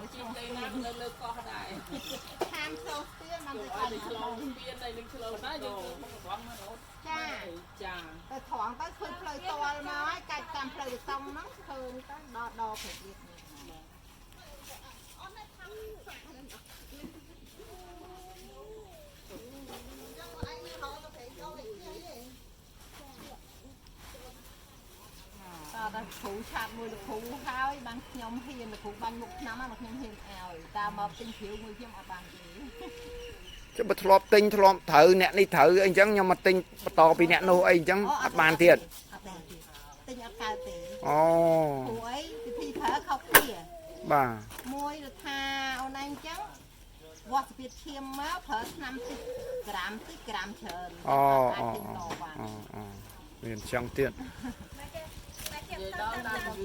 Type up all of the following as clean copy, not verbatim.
មកជិះទៅណានៅលើកោះដែរ ខាមចូលស្ពានបាន ទៅ ទៅ ឲ្យឆ្លងស្ពានហើយនឹងឆ្លងណាយើងទៅមកត្រង់មករហូត ចា ចា ទៅត្រង់ទៅឃើញផ្លូវតលមកហើយកាច់តាមផ្លូវបេតុងហ្នឹងឃើញទៅដល់ដល់ព្រែកលៀបនេះតើដល់គ្រូឆាតមួយលោកគ្រូហើយបានខ្ញុំហ៊ានលោកគ្រូបាញ់មុខឆ្នាំហ្នឹងខ្ញុំហ៊ានឲ្យតាមមកទិញព្រាវមួយខ្ញុំអត់បានទេ ចុះបើធ្លាប់ទិញធ្លាប់ត្រូវអ្នកនេះត្រូវអីចឹងខ្ញុំមកទិញបន្តពីអ្នកនោះអីចឹងអត់បានទៀត អត់បានទៀតទិញអត់កើតទេ អូ ព្រោះអីវិធីប្រើខុសគ្នា បាទ មួយរដ្ឋាអូនឯងចឹងវាស់សភាពឈាមមកប្រើថ្នាំតិចក្រាមតិចក្រាមច្រើន អូ អាច អូ ទិញតបាន អូអូមានចឹងទៀត និយាយដល់តាម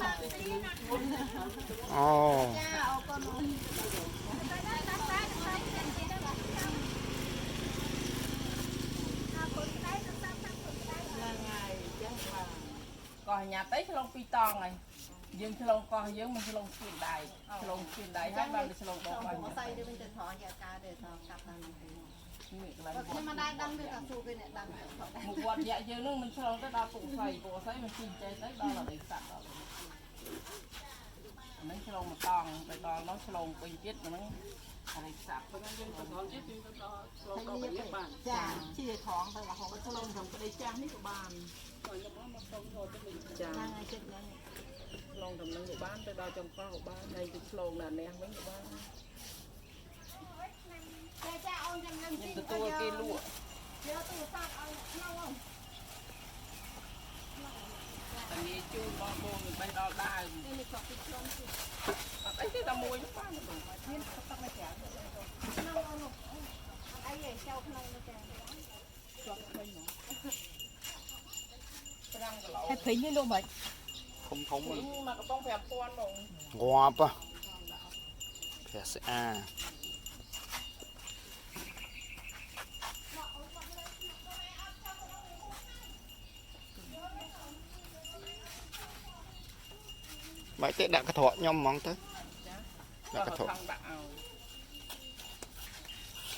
អូ ចាអរគុណអូនហ្នឹងហើយចឹងបាទ កោះញ៉ាត់ទៅឆ្លងពីរតង់ហើយយើងឆ្លងកោះយើងមិនឆ្លងស្ពានដៃឆ្លងស្ពានដៃហើយបានទៅឆ្លងដល់ បង បាញ់ សៃទៅវិញទៅត្រង់យកកើតទេត្រង់កាប់តាមហ្នឹងទេ នេះកន្លែង បើខ្ញុំមិនដែរដឹងទេថាសួរគេអ្នកដឹងទៅ មកវត្តយៈយើងនឹងមិនឆ្លងទៅដល់ពុកសៃពុកសៃមិនជីចេះទៅដល់អរិយស័ព្ទដល់ហ្នឹងឆ្លងមកតង់ទៅដល់នោះឆ្លងពេញទៀតហ្នឹងអរិយស័ព្ទ ប៉ុន្តែយើងទៅដល់ទៀតយើងទៅដល់ឆ្លងដល់ពលាបាន ចាជាត្រង់ទៅរហូត ឆ្លងក្នុងប្តីចាស់នេះក៏បាន ហើយខ្ញុំមកសុំចូលទៅវិញ ចា ហ្នឹងហើយចិត្តហ្នឹង ឆ្លងដំណឹងក៏បានទៅដល់ចុងកោះក៏បានហើយទៅឆ្លងដល់អ្នកវិញក៏បាន ចាចាអូនចាំនឹង ខ្ញុំទទួលគេលក់ យកទូរស័ព្ទឲ្យក្នុងអូន តានីជូនបងបងមិនបេះដល់ដើម នេះក៏ពីក្នុងទី អត់អីទេតែមួយបានបង មានទឹកនៅក្រៅក្នុងអូនអត់អីទេចូលក្នុងទៅចា ជាប់ពេញហ្មង5គីឡូ ហើយព្រីងនេះលក់មិន ធំធំ មកកំប៉ុង5000បង ងាប់ព្រះស្អាបាច់ទេដាក់កត្រកខ្ញុំហ្មងទៅដាក់កត្រក ថងដាក់ឲ្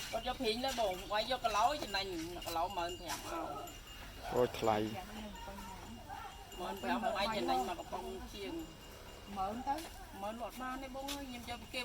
យគាត់យកព្រីងលើបងវាយយកគីឡូចំណេញគីឡូ15000ឲ្យ អូយថ្លៃ 15000មកឯងចំណេញមកកំប៉ុងជាង 10000ទៅ 10000លត់បានទេបងអើយខ្ញុំយកពីគេ